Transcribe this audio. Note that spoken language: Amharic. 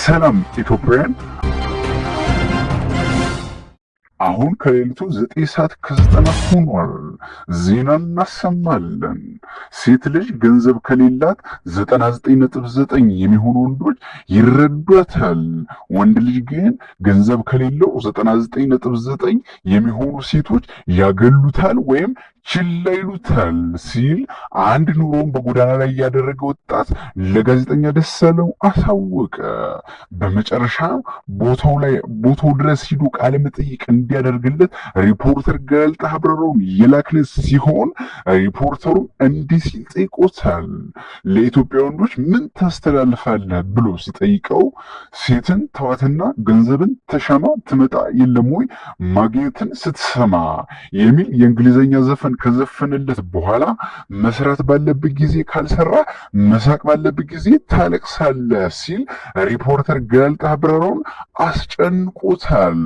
ሰላም ኢትዮጵያውያን። አሁን ከሌሊቱ 9 ሰዓት ከ90 ሆኗል። ዜና እናሰማለን። ሴት ልጅ ገንዘብ ከሌላት 99.9 የሚሆኑ ወንዶች ይረዷታል። ወንድ ልጅ ግን ገንዘብ ከሌለው 99.9 የሚሆኑ ሴቶች ያገሉታል ወይም ችላ ይሉታል ሲል አንድ ኑሮውን በጎዳና ላይ ያደረገ ወጣት ለጋዜጠኛ ደሳለው አሳወቀ። በመጨረሻ ቦታው ላይ ቦታው ድረስ ሂዶ ቃለ መጠይቅ እንዲያደርግለት ሪፖርተር ገላልጠህ አብረረውን የላክን ሲሆን ሪፖርተሩም እንዲህ ሲል ጠይቆታል። ለኢትዮጵያ ወንዶች ምን ታስተላልፋለህ ብሎ ሲጠይቀው ሴትን ተዋትና ገንዘብን ተሻማ ትመጣ የለም ወይ ማግኘትን ስትሰማ የሚል የእንግሊዝኛ ዘፈን ከዘፈነለት በኋላ መስራት ባለብህ ጊዜ ካልሰራ መሳቅ ባለብህ ጊዜ ታለቅሳለህ ሲል ሪፖርተር ገላልጠህ አብረረውን አስጨንቆታል።